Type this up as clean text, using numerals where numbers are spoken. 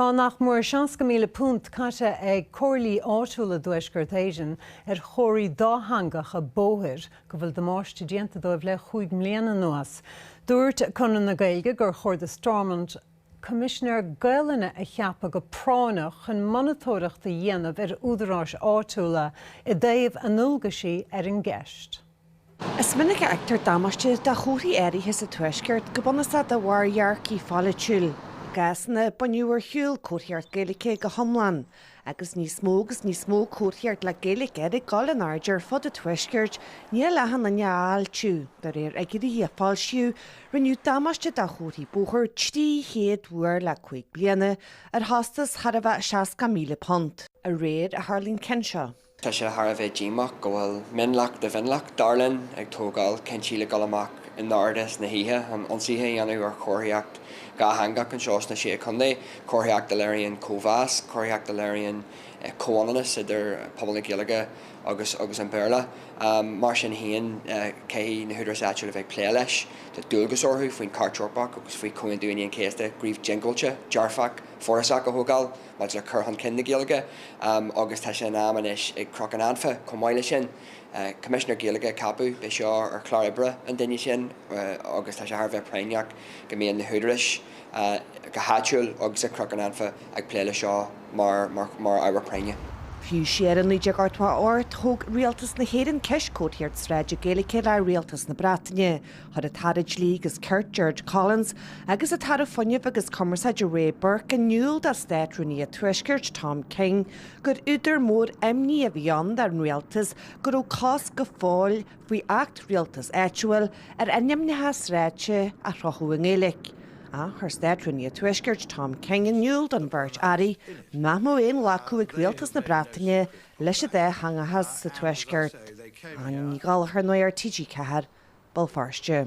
Tá nach mór £60,000 caite ag comhairlí áitiúla i dTuaisceart Éireann ar chomharthaí dátheangacha bóthair go bhfuil damáiste déanta dóibh le chúig mbliana anuas. Dúirt Conradh na Gaeilge gur chóir do Stormont Coimisinéir Gaelainne a cheapadh go práinneach chun monatóireacht a dhéanamh ar údaráis áitiúla i dtaobh a ndualgaisí ar an gceist. Is minic a fheictear damáiste do chomharthaí áirithe sa Tuaisceart, go bunúsach de bharr dhearcthaí polaitiúil. I gcásanna, baineadh ar shiúl comharthaíocht Gaeilge go hiomlán. Agus níos mó agus níos mó comharthaíocht le Gaeilge air ag dul in airde ar fud an Tuaiscirt, níl achan duine á fháiltiú. De réir fhigiúirí a foilsíodh, rinneadh damáiste do chomharthaí bóthair 300 uair le 5 bliana, ar chostas chóir a bheith £60,000. Aréir a tharla an ceann seo. Tá sé thar a bheith díomách go bhfuil mionlach de mhionlach, dar linn, ag tógáil cinntí le dul amach i ndorchadas na hoíche chun ionsaithe a dhéanamh ar chomharthaíocht dhátheangach anseo sna Sé Chontae, comharthaíocht a léiríonn cóimheas, comharthaíocht a léiríonn comhionannas idir pobal na Gaeilge agus agus an Béarla. Mar sin féin, caithfidh na húdaráis áitiúla a bheith ag plé leis. Tá dualgas orthu faoin Chairt Eorpach agus faoi Chomhaontú Aoine an Chéasta gníomh diongbháilte, dearfach, forásach a thógáil. maidir le cur chun cinn na Gaeilge agus tá sé in am anois ag Cnoc an Anfa chomh maith leis sin. Coimisinéir Gaeilge a cheapadh, beidh seo ar chlár oibre an duine sin agus tá sé thar a bheith práinneach go mbíonn na húdaráis go háitiúil agus ag Cnoc an Anfa ag plé leis seo mar ábhar práinne. Fiú siar i 1988, thóg Rialtas na hÉireann ceist comharthaíocht sráide Gaeilge le Rialtas na Breataine. Chuir an tAire Dlí agus Cirt Gerard Collins agus an tAire Fuinnimh agus Cumarsáide Ray Burke in iúl do Státrúnaí an Tuaiscirt Tom King gur údar mór imní a bhí ann don rialtas go raibh cosc go fóill faoi Acht Rialtais Áitiúil ar ainmneacha sráide a chruthú i nGaeilge. Ach chuir Státrúnaí an Tuaiscirt Tom King in iúl don bheirt airí nach mbeadh aon ghlacadh ag rialtas na Breataine leis an dátheangachas sa Tuaisceart. Áine Ní Ghallchóir, Nuacht TG4. Béal Feirste.